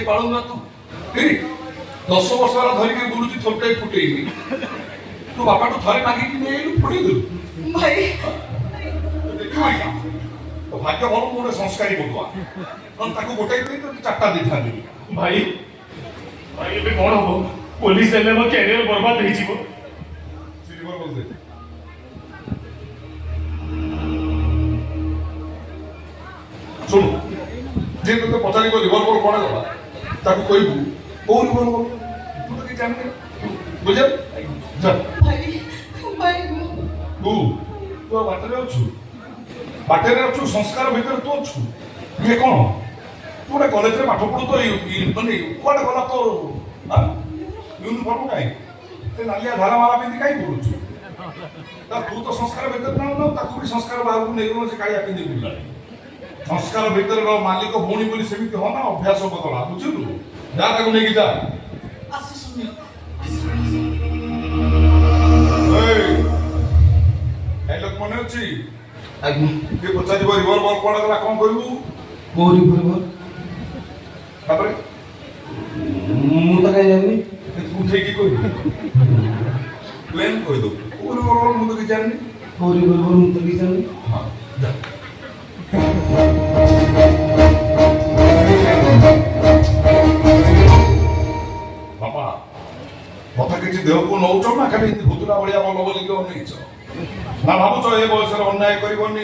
ପାଳୁନା ତୁ। 10 ବର୍ଷ ହେଲା ଧରିକି ବୁଲୁଛି, ଥୋପଟେ ଫୁଟେଇନି। ତୁ ବାପାଠୁ ଥରେ ମାଗିକି ନେଇ ଫୁଟେଇ ଦେଲୁ। ଭାଇ। ଦେଖିବୁ ଏଇଟା ତୋ ଭାଗ୍ୟ ଭଲ, ମୁଁ ଗୋଟେ ସଂସ୍କାରୀ ବଧୁଆ, ନହେଲେ ତାକୁ ଗୋଟାଏ ଦେଇ ତୋତେ ଚାରିଟା ଦେଇଥାନ୍ତି। ଭାଇ, ଭାଇ, ଏବେ କଣ ହବ? ପୋଲିସ ହେଲେ ମୋ କ୍ୟାରିୟର ବର୍ବାଦ ହେଇଯିବ। ସିଲିଭର ବଲ୍ ଦେ। ଶୁଣୁ, ଯିଏ ତୋତେ ପଚାରିବ ରିଭଲଭର ବଲ୍ କୁଆଡ଼େ ଗଲା, ତାକୁ କହିବୁ କୋଉ ରିଭଲଭର ବଲ୍, ମୁଁ ତ କିଛି ଜାଣିନି। ବୁଝିଲ? ଯା। ଭାଇ, ଭାଇ। ତୁ ତୁ ଆଉ ବାଟରେ ଅଛୁ, ବାଟରେ ଅଛୁ, ସଂସ୍କାର ଭିତରେ ତୁ ଅଛୁ। ଇଏ କଣ? ତୁ ଗୋଟେ କଲେଜରେ ପାଠ ପଢୁ ତ ମାନେ କୁଆଡ଼େ ଗଲା ତୋ ୟୁନିଫର୍ମ? କାହିଁ ସେ ନାଲିଆ ଧାରା ମାରା ପିନ୍ଧି କାହିଁ ବୁଲୁଛୁ? ତା ତୁ ତ ସଂସ୍କାର ଭିତରେ ନାହୁଁ, ତାକୁ ବି ସଂସ୍କାର ବାହାରକୁ ନେଇଗଲୁ, ସେ କାଳିଆ ପିନ୍ଧି ବୁଲିଲାଣି। ସଂସ୍କାର ଭିତରେ ର, ମାଲିକ ଭଉଣୀ ବୋଲି ସେମିତି ହଁ ନା, ଅଭ୍ୟାସ ବଦଳା, ବୁଝିଲୁ? ଯା, ତାକୁ ନେଇକି ଯା। ଆସ ସୌମ୍ୟ, ଆସ, ଆସ। ଡାଇଲଗ ମନେ ଅଛି? ଆଜ୍ଞା। କିଏ ପଚାରିବ ରିଭଲଭର ବଲ୍ କୁଆଡ଼େ ଗଲା, କଣ କହିବୁ? କୋଉ ରିଭଲଭର? ତାପରେ? ମୁଁ ତ କାହିଁ ଜାଣିନି। ତୁ ଉଠେଇକି କହିବୁ, ପ୍ଲେନ୍ କହିଦବୁ, କୋଉ ରିଭଲଭର ବଲ୍, ମୁଁ ତ କିଛି ଜାଣିନି। କୋଉ ରିଭଲଭର, ମୁଁ ତ କିଛି ଜାଣିନି। ହଁ, ଯା। ବାପା, କଥା କିଛି ଦେହକୁ ନଉଛ ନା ଖାଲି ଏମିତି ଭୁତୁଲା ଭଳିଆ ବଲ ବୋଲିକି ଅନେଇଛ? ନା ଭାବୁଛ ଏ ବୟସରେ ଅନ୍ୟାୟ କରିବନି?